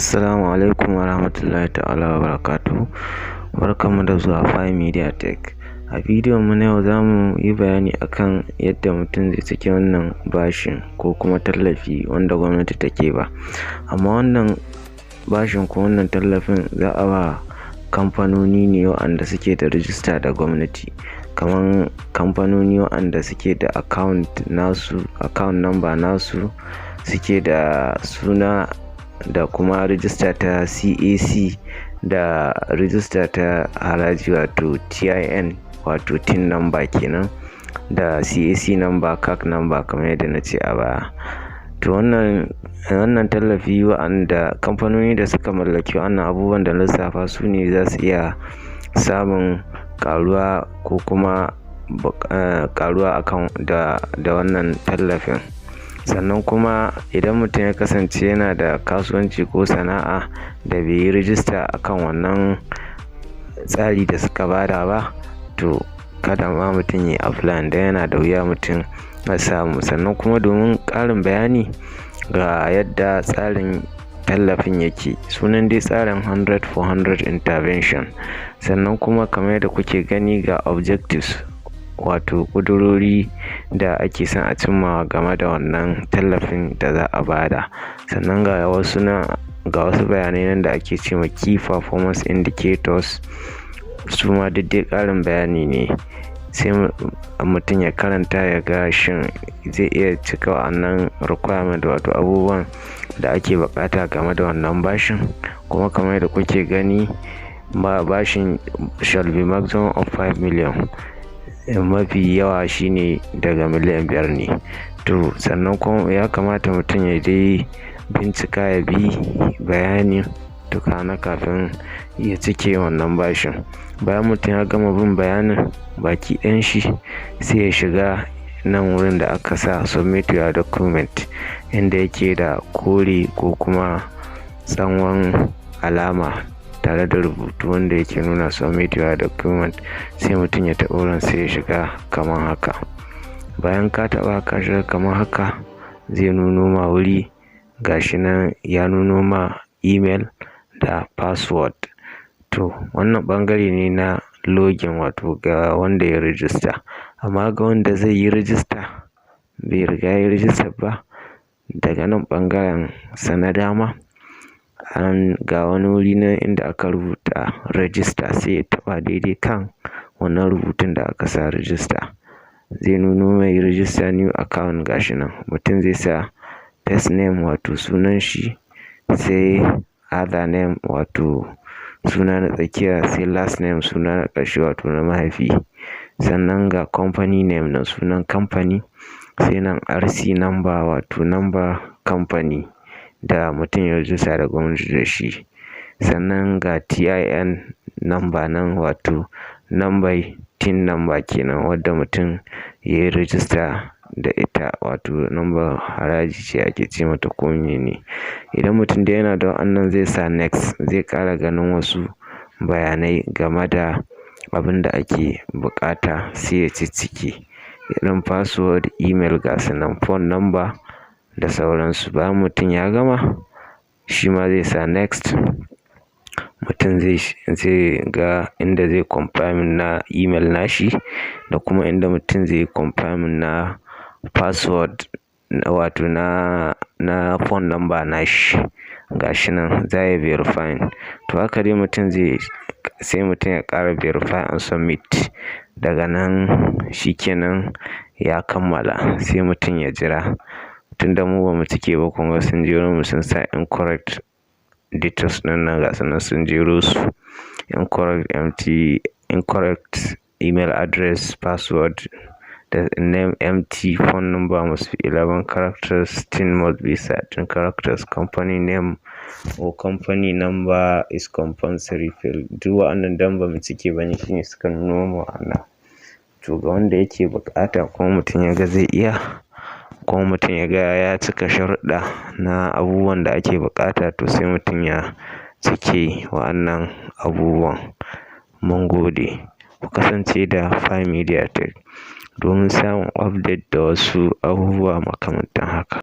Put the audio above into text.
Assalamu alaikum warahmatullahi ta'ala wabarakatuhu. Barkanmu da zuwa Pi Media Tech. A bidiyon mu na yau, za mu yi bayani akan yadda mutum zai cike wannan bashin ko kuma tallafi wanda gwamnati take ba. Amma wannan bashin ko wannan tallafin za a ba kamfanoni ne waɗanda suke da rijista da gwamnati. Kaman kamfanoni waɗanda suke da account nasu, account number nasu, suke da suna da kuma rijista ta CAC da rijista ta haraji, wato TIN, wato TIN number kenan, da CAC number, CAC number, kamar yadda na ce a baya. To, wannan tallafi, wa'anda kamfanoni da suka mallaki wannan abubuwan da na lissafa, su ne za su iya samun ƙaruwa ko kuma ƙaruwa akan da wannan tallafin. Sannan kuma idan mutum ya kasance yana da kasuwanci ko sana'a da bai yi rijista akan wannan tsari da suka bada ba, to kada ma mutum ya yi applying, don yana da wuya mutum ya samu. Sannan kuma domin ƙarin bayani ga yadda tsarin tallafin yake, sunan dai tsarin 100 for 100 intervention. Sannan kuma kamar yadda kuke gani, ga objectives, wato ƙudurori da ake son a cimma game da wannan tallafin da za a bada. Sannan ga wasu nan, ga wasu bayanai nan da ake ce ma key performance indicators, su ma duk dai ƙarin bayani ne. Sai mutum ya karanta ya ga shin zai iya cika wannan requirement, wato abubuwan da ake buƙata game da wannan bashin. Kuma kamar yadda kuke gani, ba bashin shall be maximum of 5 million. Mafi yawa shine daga miliyan 5 ne. To, sannan kuma ya kamata mutum ya dai bincika, ya bi bayani tukuna kafin ya cike wannan bashin. Bayan mutum ya gama bin bayanin baki ɗayan shi, sai ya shiga nan wurin da aka sa "Submit your document", inda yake da kore ko kuma tsawon alama tare da rubutu wanda yake nuna "Submit your document". Sai mutum ya taɓa wurin, sai ya shiga kamar haka. Bayan ka taɓa ka shiga kamar haka, zai nuno ma wuri. Gashi nan ya nuno ma email da password. To, wannan ɓangare ne na login, wato ga wanda ya rijista. Amma ga wanda zai yi rijista, bai riga ya yi rijista ba, daga nan ɓangaren sa na dama an ga wani wuri nan inda aka rubuta "Register", sai ya taɓa daidai kan wannan rubutun da aka sa "Register". Zai nuno mai "Register new account". Gashi nan mutum zai sa first name, wato sunan shi, sai other name, wato suna na tsakiya, sai last name, suna na ƙarshe, wato na mahaifi. Sannan ga company name na sunan kamfani, sai nan RC number, wato number kamfani da mutum ya rijista da gwamnati da shi. Sannan ga TIN number nan, wato number TIN number kenan, wadda mutum ya yi rijista da ita, wato number haraji ce ake ce mata ko mene. Idan mutum dai yana da wannan, zai sa "Next", zai ƙara ganin wasu bayanai game da abin da ake buƙata, sai ya ciccike irin password, email, ga sunan phone number da sauransu. Bayan mutum ya gama, shi ma zai sa "Next". Mutum zai ga inda zai confirming na email nashi da kuma inda mutum zai confirming na password, wato na phone number nashi. Gashi nan za ya verifying. To, haka dai mutum zai, sai mutum ya ƙara verify and submit. Daga nan shi kenan, ya kammala, sai mutum ya jira. Tunda mu ba mu cike ba, kun ga sun jero mu, sun sa incorrect details ɗin nan, gasu nan sun jero su. Incorrect empty, incorrect email address, password, the name empty, phone number must be 11 characters, TIN must be 13 characters, company name or company number is compulsory field. Duk wa'annan dan ba mu cike ba ne, shine suka nuno mu wa'annan. To, ga wanda yake buƙata, kuma mutum ya ga zai iya, kuma mutum ya ga ya cika sharuɗɗa na abubuwan da ake buƙata, to sai mutum ya cike wa'annan abubuwan. Mun gode. Ku kasance da Pi Media Tech domin samun update da wasu abubuwa makamantan haka.